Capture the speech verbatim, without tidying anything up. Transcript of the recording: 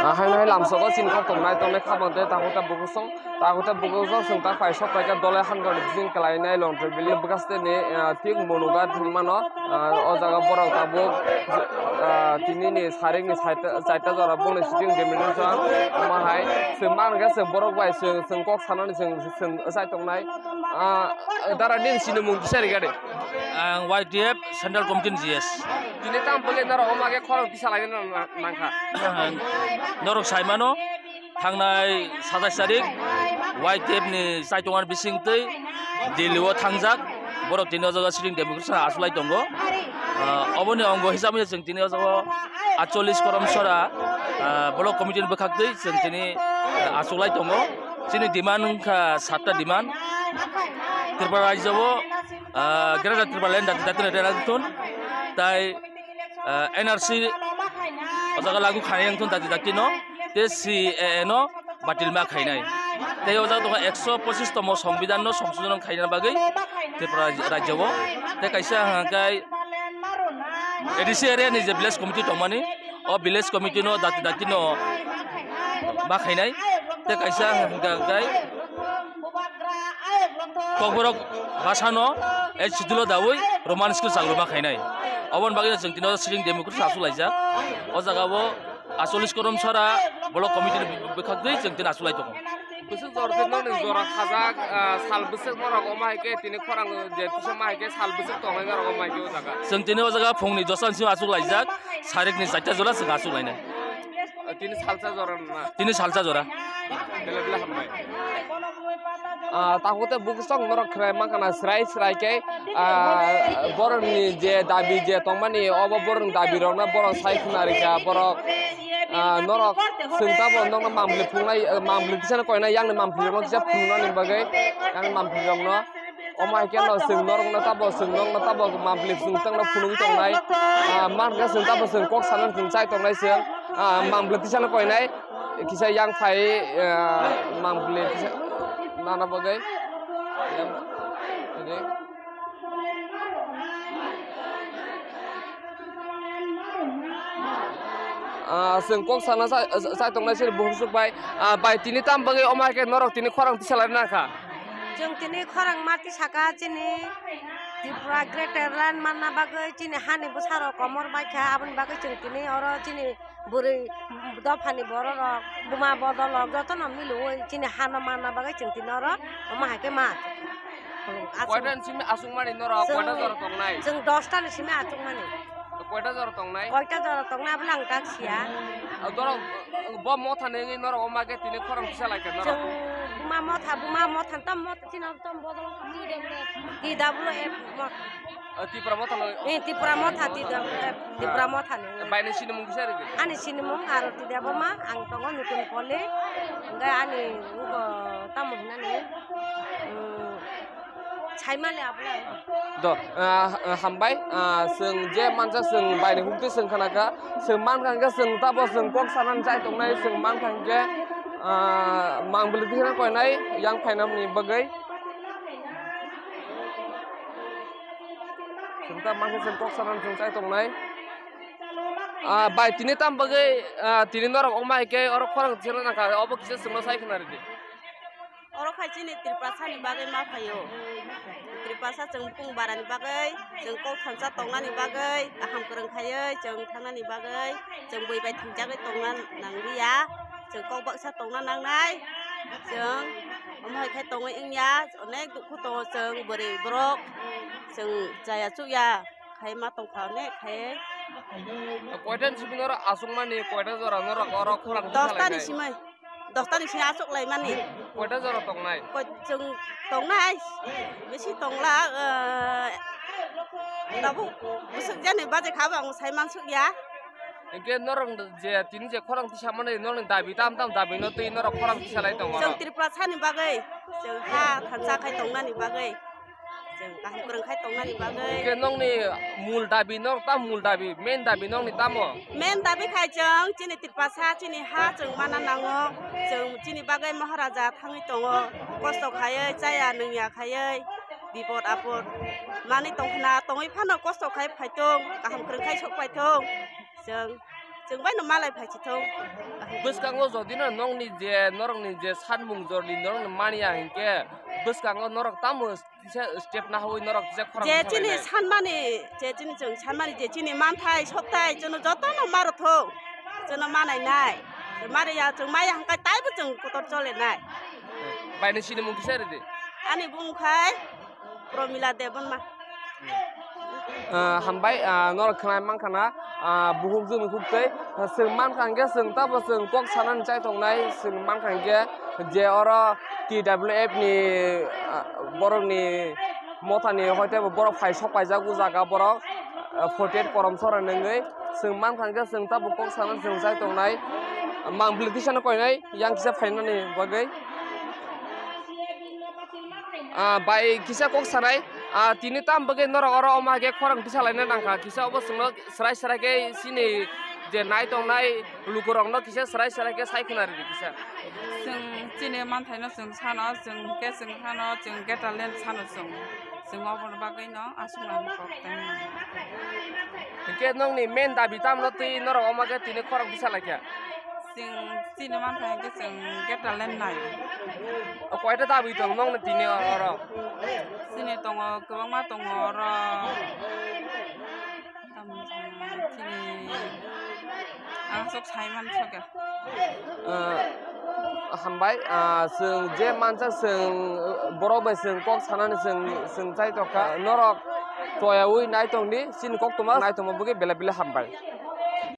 Ahai nai lamsogo chini kok tongnai tongnai khabang tei takhuk ta bukhuk song, takhuk ta bukhuk song chwng ta phai sok paikha Dolai Handoni bising kwlainai Longtwi Bili bwkhaste ni, ah, thik Munuga thwngmano, ah, o jaga borok tabuk, ah, tini ni sarik ni saita, chaita jora bongni sitting demi rwchang omo hai chwng mankha chwng borok bai chwng, chwng kok sanani chwng, chwng chai tongnai, ah, dara nini sinimung kisa rikha de. Ang Y T F Central Committee ni G S. Tini tamo bole norok omo hai khe khorang tisa lai nangkha. Norok sai mano, thangnai satais tarik Y T F ni chaitongar bising twi Delhi o thangjak. Borok tini o jaga sitting demi rwchang achuk lai tongo. Ah, oboni ongo hisab wngya chwng tini o jaga atchollis korom sora, ah, block committee ni bwkhak twi chwng tini, ah, achuk lai tongo. Chini demand wngkha satta demand. Tripura rajyo o, ah, Greater Tripura Land dati dati rwna thun tai, ah, N R C o jaga lagu khaina wngthun dati dati no tei C A A no batil ma khainai. Tei o jaga tongo ekso pochis tomo Songbidan no songsodon khaina bagwi Tripura rajyo o. Tei kaisa hwnka khe A D C area ni je village committee tongmani, o village committee no dati dati no ma khainai. Tei kaisa hwnka khe Kokborok bwsano, eh, schedule o dawi Roman school chakluma khainai. Oboni bagwi chwng tino sitting democracy achuk laijak. O jaga o atchollis korom sora block committee ni bwkhak twi chwng tino achuk lai tongo. Bwswk jora twi nokni jora khajak, ah, sal bwswk norok omo hai khe tini khorang je tisa ma hai khe sal bwswk tongnai norok omo hai khe o jaga. Chwng tini o jaga phungni dosta ni simi achuk laijak, sarikni charta jora chwng achuk lainai. Ah, tini salsa jora na? Tini salsa jora. Bele bele hambai. Ah, takhuk tei bukhuk song norok khwrai mankha na srai srai khe, ah, borokni je dabi je tongmani obo borokni dabi rokno borok sai khna rikha borok, ah, norok chwng tamo nokno mampli phunuknai, ah, mampli tisano koinai yakni mampli rokno kisa phunuknani bagwi yakni mampli rokno. Omo hai khe no chwng norokno tabo, chwng norokno tabo mampli chwng tangno phunugwi tongnai. Ah, mankha chwng tabo chwng kok sana chwng chai tongnai chwng. Ah, mampli tisano koinai kisa yang phai, ah, mampli tisa nana bagwi. Ah, chwng kok sana chai, chai tongnai chini bukhuk bai. Ah, bai tini tamo bagwi omo hai khe norok tini khorang tisa lai nangkha. Chwng tini khorang ma tisaka chini Tripura Greater Land manna bagwi chini hani bwsarok komor baikha, aboni bagwi chwng tini oro chini bwrwi dophani bororok, buma bodolrok jotono miloi chini hano manna bagwi chwng tini oro omo hai khe ma. Koita ni simi achukmani norok, koita jora tongnai? Chwng dosta ni simi achukmani. Koita jora tongnai? Koita jora tongnai, abono ang tak siya. Ah, norok, bo motha ni wngwi norok omo hai khe tini khorang tisa lai kha norok? Chwng buma motha, buma motha, tam motha, chini tam bodol T W F motha. Ah, Tipra motha ni? Eh, Tipra motha, T W F, Tipra motha ni. Bai ni sinimung kisa rwdi? Ani sinimung Arati Debbarma, ang tongo Nutun Poli, hwnkhe ani wngkha tamo hinani, um, Saimali abla. Do, ah, ah, hambai, ah, chwng je mansa chwng baini hukti chwng khna kha, chwng mankha hwnkhe chwng tabo chwng kok sanani chai tongnai, chwng mankha hwnkhe, ah, mangpili tisana koinai yang phainani bagwi. Chwng ta mankha chwng kok sanani chwng chai tongnai. Ah, bai tini tam bagwi, ah, tini norok omo hai khe oro khorang tisana nangkha, obo kisa chwngno sai khna rwdi. Oro khai chini Tiprasani bagwi ma phaio. Tiprasa chwng bukung barani bagwi, chwng kok thansa tongnani bagwi, kaham kwrwng khaiwi chwng thangnani bagwi, chwng bui bai thinjagwi tongna nangliya. Chwng kok baksa tongna nangnai. Chwng omo hai khai tongwi wngya, onek dukhu tongo chwng bwrwi borok. Chwng chaya chukya khai ma tongkha onek khai. Koita ni simi norok achukmani, koita jora norok oro khorang dosta ni simi. Dosta ni simi achuk lai mani. Koita jora tongnai? Koi chwng tongnai, bisi tongla, eh, tabuk bwswk jani baje kha bo ang sai mansuk ya. Hwnkhe norok je tini je khorang tisa mani norokni dabi tam tam dabi no twi norok khorang tisa lai tongo. Chwng Tripura sani bagwi, chwng ha thansa khai tongnani bagwi. Chwng kaham kwrwng khai tongnani bagwi. Hwnkhe nokni mul dabi, norok tamo mul dabi, main dabi nokni tamo? Main dabi khai chwng chini Tiprasa, chini ha chwng mana nango. Chwng chini bagwi Maharaja thangwi tongo. Kosto khaiwi chaya nungya khaiwi bipod apod manwi tongkhna, tongwi phano kosto khai phaithung, kaham kwrwng khai sok phaithung. Chwng Chwng bai no malai phai si thung. Bwskango jodi no nokni je, norokni je sanmung jorli norokni manya hinkhe, bwskango norok tamo kisa step nahawi norok kisa khorang Je chini sanmani, je chini chwng sanmani, je chini manthai, sokthai, chwngno jotono maro thung. Chwngno manai nai. Mari ya chwng maya hwnkhe taibo chwng kotor chole nai. Bai ni sinimung kisa ridi. Ani bumung khai Promila Debbarma. Ah, hambai, ah, norok khwnai mankha na, ah, buhuk jwng buhuk tei, ah, chwng mankha hwnkhe chwng tabo chwng kok sanani chai tongnai, chwng mankha hwnkhe je oro T W F ni, ah, borokni mothani hoi tebo borok phai sok paijak o jaga borok, ah, forty eight korom sora nungwi chwng mankha hwnkhe chwng tabo kok sanani chwng chai tongnai, mangpili tisano koinai yang kisa phainani bagwi. Ah, bai kisa kok sanai, ah, tini tam bagwi norok oro omo hai khe khorang tisalaina nangkha, kisa obo chwngno srai srai khe chini je nai tongnai lukurokno kisa srai srai khe sai khwna ridi kisa. Chwng chini manthaino chwng sano, chwng khe chwng sano, chwng greater land sano chwng. Chwng oboni bagwino aswk nang kok tang. Hinkhe nokni main dabi tamno twi norok omo khe tini khorang tisalaikha? Chwng chini mantha hinkhe chwng greater land nai. O koita dabi tong nokni tini oro? Chini tongo, kwbangma tongo oro. Tamo chini ang sok sai man soka. Ah, hambai, ah, chwng je manjak chwng, ah, borok bai chwng kok sanani chwng, chwng chai tokha. Norok toyaui nai tongdi, chini koktwma nai tongma bagwi belai belai hambai.